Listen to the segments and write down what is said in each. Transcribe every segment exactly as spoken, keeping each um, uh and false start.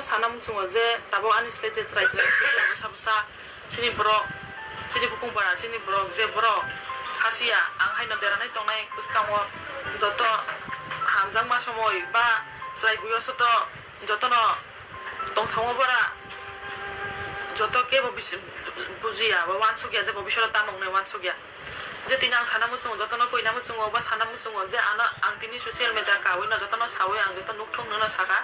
Sana muchungo je tabuk ani slai je chwrai chwrai bwsa bwsa chini borok, chini bukung bara, chini borok je borok khasiya, ang haino deranai tongnai bwskango joto hamjakma somoi ba chwrai buyo soto jotono tongthokma bara joto kebo bisi bujiya ba uansukya je bo bisoro tamo wngnai uansukya. Je tini ang sana muchungo, jotono koina muchungo, ba sana muchungo je ano ang tini social media kawi no jotono sawi ang joto nukthung no saka.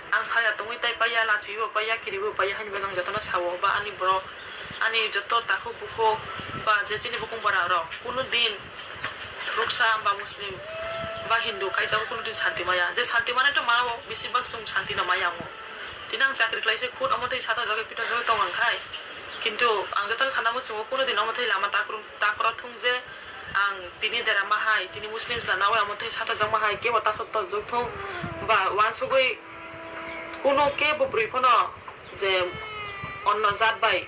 Ang saya tongwi tai paiya, lachiwi bo paiya, kiriwi bo paiya, haini bagwi ang jotono sawo, ba ani borok, ani joto takhuk bukhuk, ba je chini bukung bara rok, kunu din thuruksa ba Muslim ba Hindu kaijago kunu din santi maya. Je santi manai to mao, bisi bak chwng santi no maya amo. Tini ang chakri khlaise khud omo tei sata jagwi pita jagwi tong ang khai. Kintu ang jotono sana muchungo kunu din omo tei lama takrum takro thung je ang tini dera mahai, tini Muslim chwla nawi omo tei sata jak mahai, kebo tasok tok jok thung ba uansugwi kunu kebo bwrwi phano je onno jat bai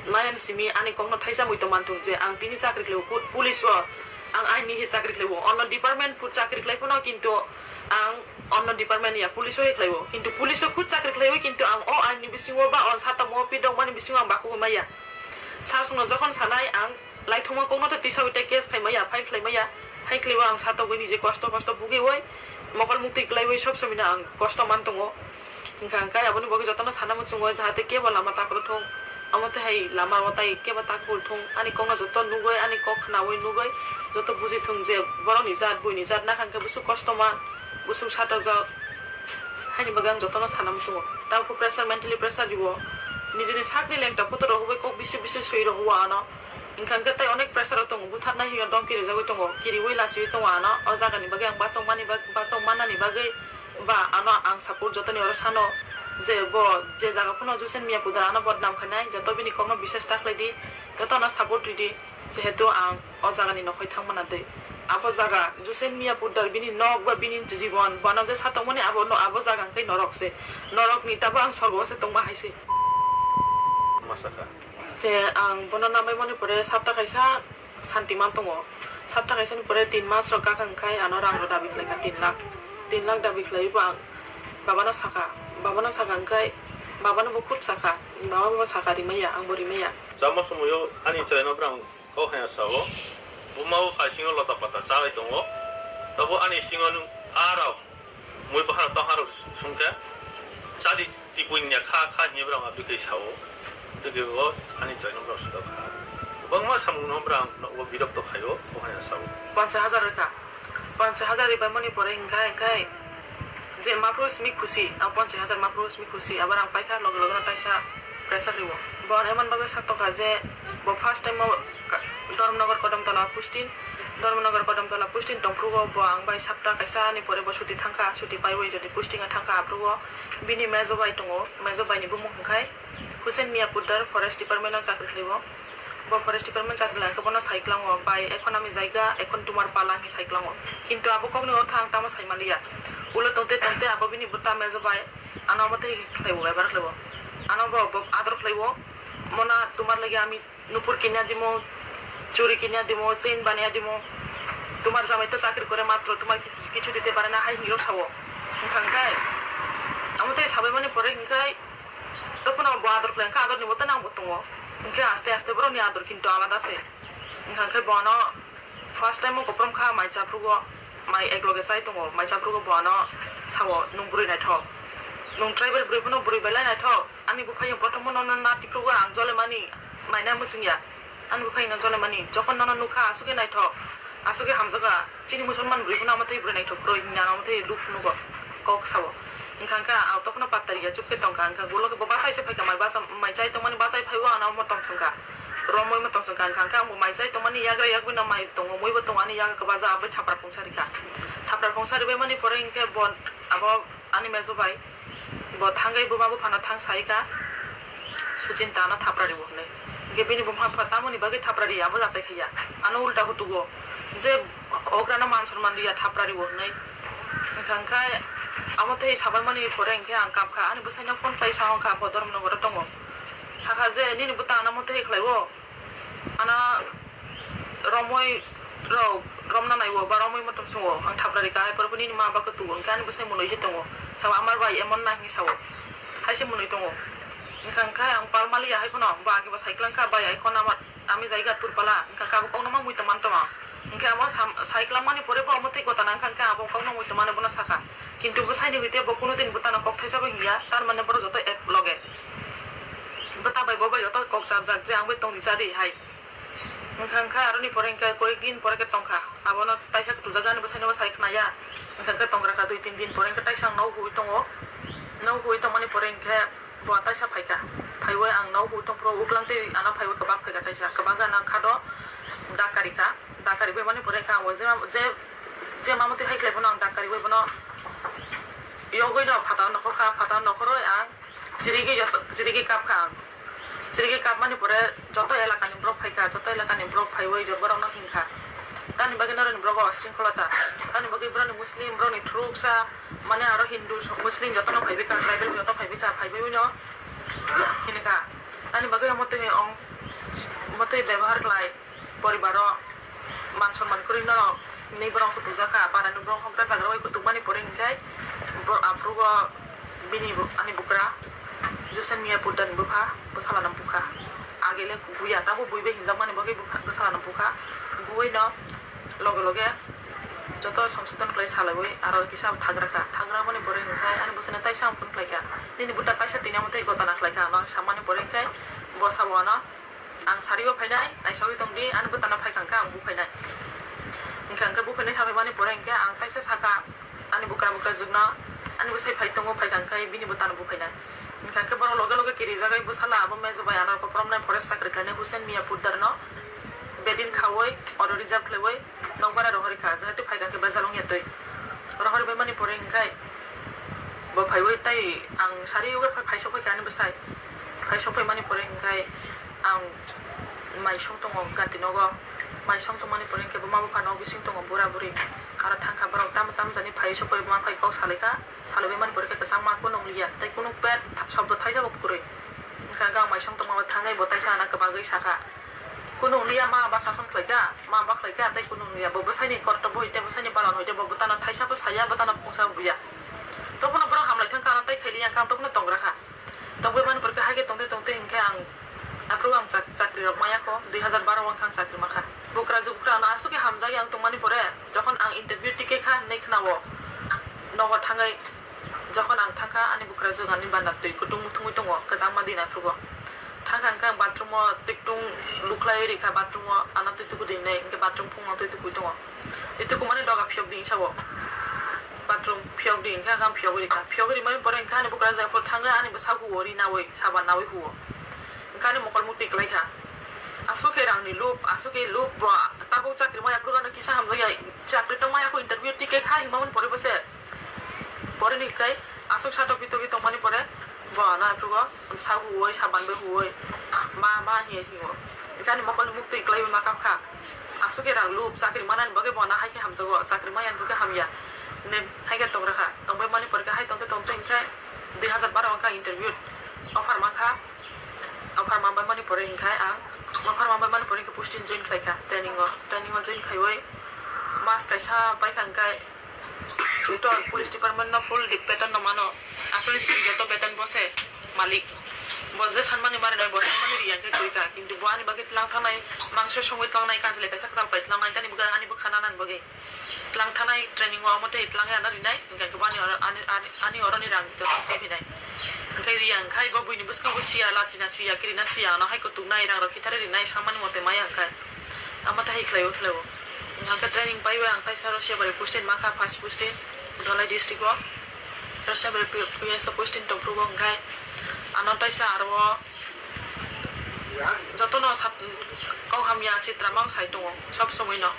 maya ni simi ani kokno thaisa muitu manthung je ang tini chakri khlaibo pu-, police o ang aini hi chakri khlaibo onno department phu chakri khlai phano kintu ang onno department ya police o hi khlaibo kintu police o khud chakri khlaiwi kintu ang o aini bisingo ba on sata mo pidok mani bisingo ang bakhugwi maya sar songno jokhon sanai ang Laithoma kokno tei tisa ui tei case khaimaya, file khlaimaya, hai khlaiwi ang satokgwi nije kosto kosto bugwi oi, mokol muktwi kwlaiwi sob somino ang kosto man tongo. Hinkha hwnkhe aboni bagwi jotono sana muchungo jahate kebo lama takro thung, amo tei hai lama o tai kebo tak phul thung, ani kokno joto nugwi, ani kok khnawi nugwi joto buji thung je borokni jat, buini jat nakha hwnkhe busuk kosto man, busuk satok jak, haini bagwi ang jotono sana muchungo. Tabuk pressure, mentally pressure riwo, nijini sakni lengta photo rohogwi kok bisi bisi swi rohwo ano. Hinkha hwnkhe tei onek pressure o tongo, butharnai hwnwi domki rijagwi tongo, kiriwi lachiwi tongo ano. O jagani bagwi ang bachok mani bag-, bachok mannani bagwi ba ano ang support jotoni oro sano je bo je jaga phano Jusen Miya pudar ano bodnam khainai, joto bini kokno bisas ta khlaidi, joto ano support ridi, jehetu ang o jagani nokhoi thangmana tei abo jaga Jusen Miya pudar bini nok ba bini jibon bono je satongmani abo no-, abo jaga hwnkhe norok se, norokni tabo ang sorgo o se tongma hai se. Masakha. Je ang bono namai mani pore sapta kaisa santi man tongo. Sapta kaisa ni pore tin mas rok kakha wngkhai ano rang rok dabi khlaikha tin lakh. Tin lakh dabi khlaiwi bo ang babano sakha. Babano sakha wngkhai babano bo khud sakha. Baba bo sakha rimaya, ang bo rimaya. Chama somoyo ani chwraino bwrang kok haya sao. Buma bo phaisingo lota pata chalai tongo. Tabo ani singo nung arok. Mui bahar tohar sungkhe chadi tipui nya kha kha hinwi borok abdi khe sao. Abdi khe bo ani chwraino borok sida kha. Kwbangma samungno borok ang nogo birokto khaio, bo hwnwi ang sao. Ponchas hajar rwkha. Ponchas hajar ribaimani pore hinkha hinkhe je maphuru simi khusi, ang ponchas hajar maphuru simi khusi, abar ang paikha loge loge no taisa pressure riwo. Bo emon bagwi sak tongkha je bo first time o ka-, Dharmanagar Kodamtola posting, Dharmanagar Kodamtola posting tongphuru bo ang bai sapta kaisa ni pore bo chuti thangkha, chuti paiwi jodi posting o thangkha aphuru o bini mejo bai tongo, mejo bai ni bumung hwnkhe Hussein Mia Poddar forest department o chakri khlaibo. Bo forest department chakri lai khe bono sai klango bai ekhon ami jaiga ekhon tumar pala hinwi sai klango. Kintu abo kokni ortho ang tamo sai manliya. Ulo tongte tongte abo bini bwta mejo bai ano omo tei khlaibo, ebar khlaibo. Ano bo, bo ador khlaibo. Mona tumar lagi ami nupur kinya dimo, churi kinya dimo, chain baniya dimo. Tumar jamai to chakri kore matro, tumar ki-, kichu dite pare na hai hinwi sao. Hwnkha hwnkhe amo tei sabai mani pore hwnkhe to phano bo ador khlai hwnkhe ador ni bo to nang bo tongo. Hwnkhe aste aste borok ni ador kintu alada se. Hwnkha hwnkhe bono first time o koprom kha mai chaphrugo, mai ekloge chai tongo, mai chaphrugo bono sao, "Nwng bwrwi naithok. Nwng tribal bwrwi phano bwrwi belai naithok. Ani bwphai-o prothom-o nono na tiphrugo ang jolemani, mai na muchungya. Ani bwphai-o no jolemani. Jokhon nono nukha, aswk khe naithok, aswk khe hamjakha. Chini musulman bwrwi phano amo thai bwrwi naithok bwrwi hinwi ano amo thai duk nugo," kok sao. Hwnkha hwnkhe ang tokno patariya, chuk khe tongkha. Hwnkha ulo khe bo bachai se phaikha, mai bacha-, mai chai tongmani bachai phaibo ano omo tong chwngkha. Romwi ma tong chwngkha, hwnkha hwnkhe ang bo mai chai tongmani yagra yagwi no mai tongo, muibo tongo ani yagra kwbaja, aboni thapra pungsa rikha. Thapra pungsa ribaimani pore hwnkhe bo abo ani mejo bai bo thangwi buma buphano thang saikha, "Suchinta ano thapra ribo," hwnwi. Hwnkhe bini buma bupha tamoni bagwi thapra riya, abo jachai khaiya. Ano ulta hutugo je ograno man sonman riya, thapra ribo hwnwi. Hwnkha hwnkhe amo tei sabaimani pore hwnkhe ang kapkha, ani bwsaino phone khlai sa wngkha, bo Dharmanagar o tongo. Sakha je, "Nini bwta ano amo tei khlaibo?" Ano romwi rok romna naiwo ba romwi motom sungo, ang thapra rikha, hai porbo nini ma baba khe tugo, hwnkhe ani bwsai mwnwi se tongo, sabo amar bai emon na hinwi sao. Mwnwi tongo. Wngkha, wngkha ang pal maliya hai phano, bo age bo sai klang kha, bai ai khona ma, ami jaiga Turpala, wngkha kha abo kokno ma mui tongma tongma. Wngkha amo sam-, sai klangmani pore bo omo tei gotana wngkha, wngkha abo kokno mui tongmani bono sakha. Kintu bwsaini hwite bo kuno din bwtano kok thaisa bo hinya, tar mane borok joto ek loge. Bwta bai bo bai joto kok charjak je ang bai tongdi chadi hai. Wngkha, wngkha aroni pore wngkha koyek din pore khe tongkha. Abono taisa khe tujak ani bwsaino bo sai khnaya. Wngkha khe tongra kha dui tin din pore wngkha taisa ang nok huwi tongo. Nok huwi tongmani pore wngkhe bo taisa phaikha. Phaiwi ang nok huwi tongphuru uklang tei ano phaiwi kwbak phaikha taisa. Kwbak gana kha do dakari kha. Dakari bai mani pore wngkha ang bo je, je, je mamotwi hai khlai bono ang dakari bai bono yogwi no phataro nokhor kha. Phataro nokhorwi ang chirigwi joto, chirigwi kap kha ang. Chirigwi kapmani pore joto elakani borok phaikha, joto elakani borok phaiwi borokno hinkha. Tamni bagwi norokni borok o shringkholata. Tamni bagwi borokni Muslim, borokni thuruksa, mane aro Hindu, Muslim jotono phaiwi kha, tribal joto phaiwi kha, phaiwi no hinkha. Tamni bagwi omo twi ong, omo twi bebohar khlai. Poribaro man sonman kwrwi norok hinwi borok kutujak kha. Parani borok hokra jagra bai kutukmani pore hinkhe bo-, aphuru o bini bu-, ani bukra Joseph Miya Poddar ni bupha bwsala no bukha. Agele buya, tabuk bui bai hinjakmani bagwi bupha bwsala no bukha. Buino loge loge joto songsodon khlai salaiwi aro kisa thagra kha. Thagra mani pore hinkhe ani bwsano taisa ang phone khlai kha. Nini buta taisa tini omo tei gotana khlai kha, ano samani pore hinkhe bo sabo ano. Ang sarigo phainai, naisagwi tongdi, ani bwtano phaikha hwnkhe ang buphainai. Hwnkhe, hwnkhe buphainai sabaimani pore hwnkhe ang taisa sakha, ani bukra bukra jwkno, ani bwsai phai tongo, phaikha hwnkhe bini bwtano buphainai. Hwnkhe, hwnkhe borok loge loge kirijagwi bwsala abo mejo bai ano kopromnai forest chakri khlainai Hussein Miya Poddarno bedin khaui, auto reserve khlaiwi, nokbar rohorikha, jehetu phaikha hwnkhe bejal wngya twi. Rohorbaimani pore hwnkhe bo phaiwi tei ang sariwi phai-, phaisok phaikha ani bwsai. Phaisok phaimani pore hwnkhe ang maisong tongo gati nogo. Maisong tongmani pore hwnkhe buma bupha nok bising tongo bura buri. Aro thangkha borok tamo tamo jani phaisok pai buma phai kok salaikha. Salaibaimani pore hwnkhe kwchangma kunu wngliya tei kunu pet tha-, sobdo thaisa bo kwrwi. Hwnkhe ang maisong tongma thangwi bo taisa ana kwbagwi sakha. Kunu wngliya ma ba sason khlaikha, ma ba khlaikha tei kunu wngliya. Bo bwsaini korto bo hwite bwsaini balon hwite bo bwtano thaisa bo saya, bwtano pungsa bo buya. Tobono borok hamlai thangkha ano tei khailiya kha, tobono tongra kha. Tongwi mani pore khe hai khe tongtwi tongtwi hinkhe ang aphuru ang chak-, chakri rok maya kho, dui hazar baro o wngkha ang chakri makha. Bukra jukra ano aswk khe hamjakya ang tongmani pore, jokhon ang interview tikhe kha hinwi khna-o, nogo thangwi jokhon ang thangkha ani bukra jukani bana twi kutung muthungwi tongo kwchangma din aphuru o. Thangkha hinkhe ang bathroom o twi kutung lukhlaiwi rikha, bathroom o ano twi tuku di hinwi hinkhe bathroom phungno twi tukui tongo. Tei tukumani doga phiyok di hinwi sabo. Bathroom phiyok di hinkhe ang phiyogwi rikha. Phiyogwi rimani pore hinkhe ani bukra jai phuru thangwi ani bwsa huo ri naui saban naui huo. Hinkhe ani mokol mukti kwlai kha. Aswk khe rangni lob, aswk khe lob bo tabuk chakri maya phuru gana kisa hamjakya chakri tongmaya kho interview tikhe kha hinmani pore bo se. Pore ni kai aswk satok pitogwi tongmani pore bo ano aphuru o. Bwsa huoi, saban bai huoi, ma, ma, hiye, hiyo. Hinkhe ani mokol ni muktwi kwlaiwi ma kap kha. Aswk khe rang lub, chakri manani bagwi bo na hai khe hamjago, chakri maya ni bagwi hamya. Hinwi hai khe tongra kha. Tongbai mani pore khe hai tongtwi tongtwi hinkhe dui hazar baro wngkha interview offer mankha. Offer manbai mani pore hinkhe ang, offer manbai mani pore hinkhe posting join khlai kha training o. Training o join khaiwi mas kaisa pai kha hinkhe Utor police department no full di-, beton no mano. Aphuru si joto beton bo se malik. Bo je sanmani mari noi, bo sanmani riya khe kwrwi kha. Kintu bo ani bagwi tlang thangnai, mangso songwi tlangnai, kanchilai kaisa kwtal pai tlangnai, tani bwkha ani bwkha nanani bagwi. Tlang thangnai training o omo tei tlang ya no rinai, hwnkhe bo ani oro, ani, ani, ani oroni rang joto tei phinai. Hwnkhe riya hwnkhe bo buini bwskango siya, lachina siya, kirina siya, ano hai kutuknai, rang rok khithari rinai, sanmani mote maya hwnkhe. Amo tei hai khlaiwi khlaiwi. Hwnkhe training paiwi ang taisa Rosiyabari posting mankha, first posting Dholai district o. Rosiyabari P-, P S o posting tongphuru hwnkhe ano taisa aro o jotono sat-, kok hamya sitra mang sai tongo sob somoi no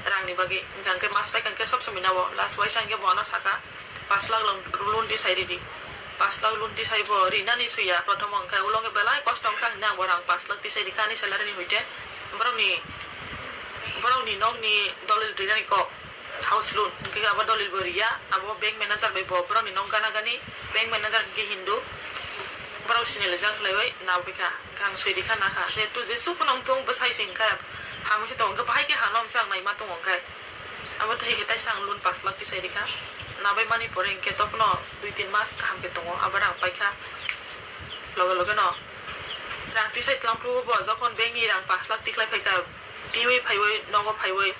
rangni bagwi. Hwnkhe mas paikha hwnkhe sob somoi no o last waisa hwnkhe bo ano sakha. Pash lakh loan, loan tisai ridi. Pash lakh loan tisai bo rinani suya, prothom wngkha, ulo wngkha belai kosto wngkha hinwi ang bo rang pash lakh tisai rikha ani salary ni hoite. Borokni, borokni nokni dolil rinani kok, house loan, hwnkhe abo dolil bo riya, abo bank manager bai bo borokni nok gana gani, bank manager hwnkhe Hindu, borok sinilaijak khlaiwi nabikha, hwnkhe ang soi rikha nakha, jehetu jesu phano wngthung bwsai se wngkha, hamya khe tongo, hwnkhe bahai khe hano wngsa ang naima tongo wngkhe. Abo tei hai khe taisa ang loan pash lakh tisai rikha. Nabai mani pore hinkhe tokno dui tin mas kaham khe tongo, abo rang paikha. Loge loge no rang tisai tlang phuru bo, jokhon bank ni rang pash lakh tikhlai phaikha, twiwi phaiwi nogo phaiwi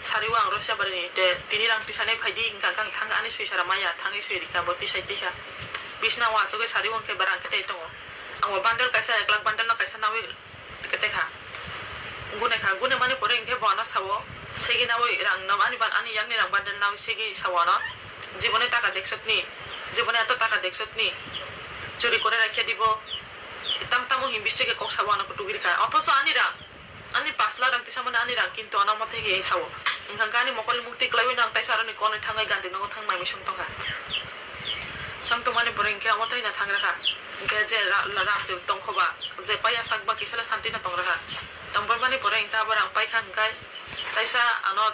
sariwi ang Rosia barini te tini rang tisanai phaidi hingkha khe ang thang ani sui sara maya thangwi sui rikha bo tisai tikha bisna o achugwi sariwi hwnkhe ba rang khe tei tongo. Ang bo bundle kaisa ek lakh bundle no kaisa nawi khe tei kha. Gune kha, gune mani pore hwnkhe bo ano sao, segi nawi rang no ani ban-, ani yakni rang bundle nawi segi sao ano, jiboni taka deksotni, jiboni ato taka deksotni, churi kore rakhe dibo, tam tamo himbi sege kok sao ano kutuk rikha. Othoso ani rang, ani pash lakh rang tisamani ani rang, kintu ano omo thai khe sao. Wngkha khe ani mokolni mukti kwlaiwi no ang taisa aroni konwi thangwi gandhi nogo thang mai misong tongkha. Chwng tongmani pore hwnkhe omo twi na thang rwkha. Hwnkhe je ra-, ra-, rang se tongkho ba, je paiya sak ba kisa le santi no tong rwkha. Tongbai mani pore hwnkhe abo rang paikha hwnkhe kaisa ano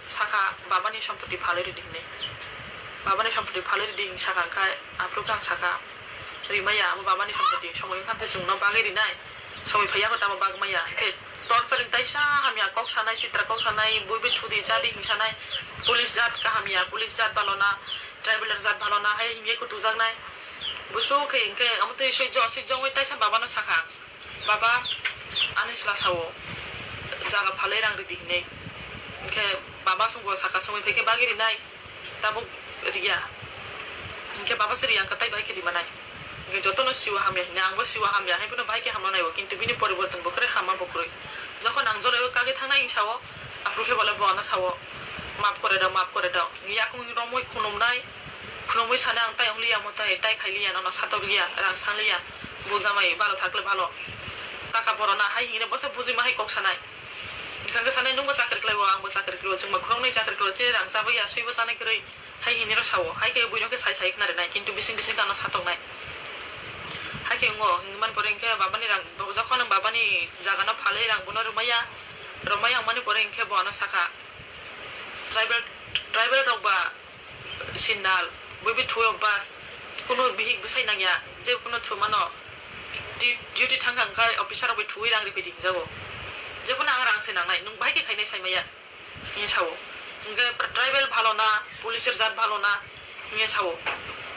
sakha, "Babani sompoti phalwi rwdi," hinwi. "Babani sompoti phalwi rwdi," hinwi sakha hwnkhe aphuru khe ang sakha, "Rimaya, abo babani sompoti, somoi wngkha hwnkhe chwngno bagwi rinai, somoi phaiya kho tamo bagmaya." Hwnkhe torturing taisa hamya kok sanai, sitra kok sanai, bui bai thudi jadi hinwi sanai, police jat kaham ya, police jat balona, tribal jat balona hai hingye kutujaknai. Busu khe hingke amo twi swijok, swijok wi taisa babano sakha, "Baba, ani chwla sao, jaga phalwi rang ridi," hinwi. Hingke baba songbo sakha, "Somoi phaikhe bagwi rinai, tabuk riya." Hingke baba se riya, hingke tai bai khe rimanai. Hingke jotono siwa hamya hinwi, angbo siwa hamya hai phano bai khe hamna naibo, kintu bini poriborton bo kwrwi hamma bo kwrwi. Jokhon ang jora o kagwi thangnai hing sao, aphuru khe bole bo ano sao, "Maaf kore do, maaf kore do." Yakung romwi khunumnai, khunumwi sanai, "Ang tai wngliya, omo tai, tai khailiya, nono satokliya, rang sangliya, bo jamai balo thakle balo." Kaka borona hai hingre bosa bujima hai kok sanai. Hingke sanai, "Nwngbo chakri khlaibo, angbo chakri khlaibo, chwngbo khoroknwi chakri khlaibo, chini rang chabwi ya, swibo chanai kwrwi." Hai hinwi rw sao, hai khe buino khe sai sai khna rwnai, kintu bising bising khe ano satoknai. Hai khe wngo, hwnwi man pore hwnkhe babani rang, jokhon ang babani jagano phalwi rang bono rwmaya, rwmaya wngmani pore hwnkhe bo ano sakha, "Tribal, tribal rok ba sindal, bui bai thuwi o bus, kunu bihik bwsai nangya, je kunu thumano, du-, duty thang thang khai officer rok bai thuwi rang ripidi hinjago, je kunu ang rang se nangnai, nwng bahai khe khainai saimaya." Hingye sao. Hingke tribal bhalo na, police er jat bhalo na, hingye sao.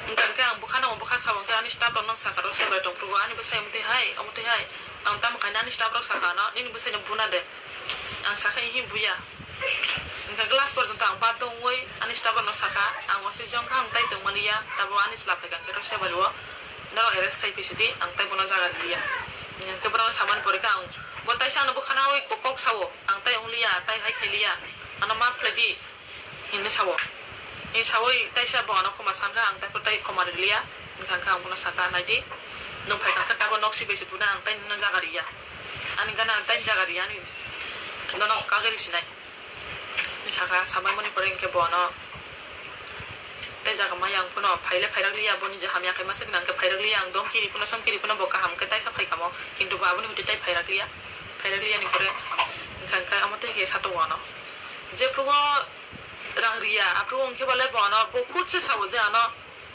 Hingke, hingke ang bwkhano, bwkha sao, hingke ani staff rok nang saka rok se bai tongphuru, ani bwsai omo twi hai, omo twi hai. Ang tamo kainwi ani staff rok saka ano, "Nini bwsai no buna de." Ang sakha, "Ihi buya." Hingke glass porjonto ang baddho wngwi ani staff rok no sakha, "Ang osui jong kha, ang tai tongmani ya, tabo ani chwla phaikha hingke rok se bai o." Norok arrest khai phi sidi, ang tai bono jaga riliya. Hingke borok samani pore khe ang bo taisa ano bwkhana oi kok sao, "Ang tai wngliya, tai hai khailiya, ano maaf khlai di," hinwi sao. Hinwi saui taisa bo ano khoma sankha, ang tai tai khoma riliya. Hingkha khe ang bono sakha, "Nai di, nwng phai kha khe tabuk nok si bai se buna ang tai nini jaga riya. Ani gana ang tai jaga riya, ani nono kagwi risi nai." Sakha, samai mani pore hingke bo ano tei jaga maya ang phano phaile phairak liya, boni je hamya khaima se gwnang khe phairak liya, ang domki ri phano somki ri phano bo kaham khe taisa phai kamo, kintu bo aboni hwtwi tai phairak liya, phairak liya ni pore hingkha khe amo tei khe satung ano je phrugo rang riya, aphuru hingke bale bo ano bo khud se sao je ano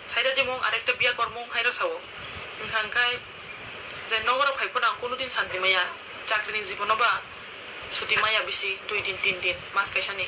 Saida dimung arekta biya kormung hai rw sao. Wngkha wngkhai je nogo rok phai phano ang kunu din santi maya. Chakri ni jibono ba suti maya bisi dui din, tin din, mas kaisa ni.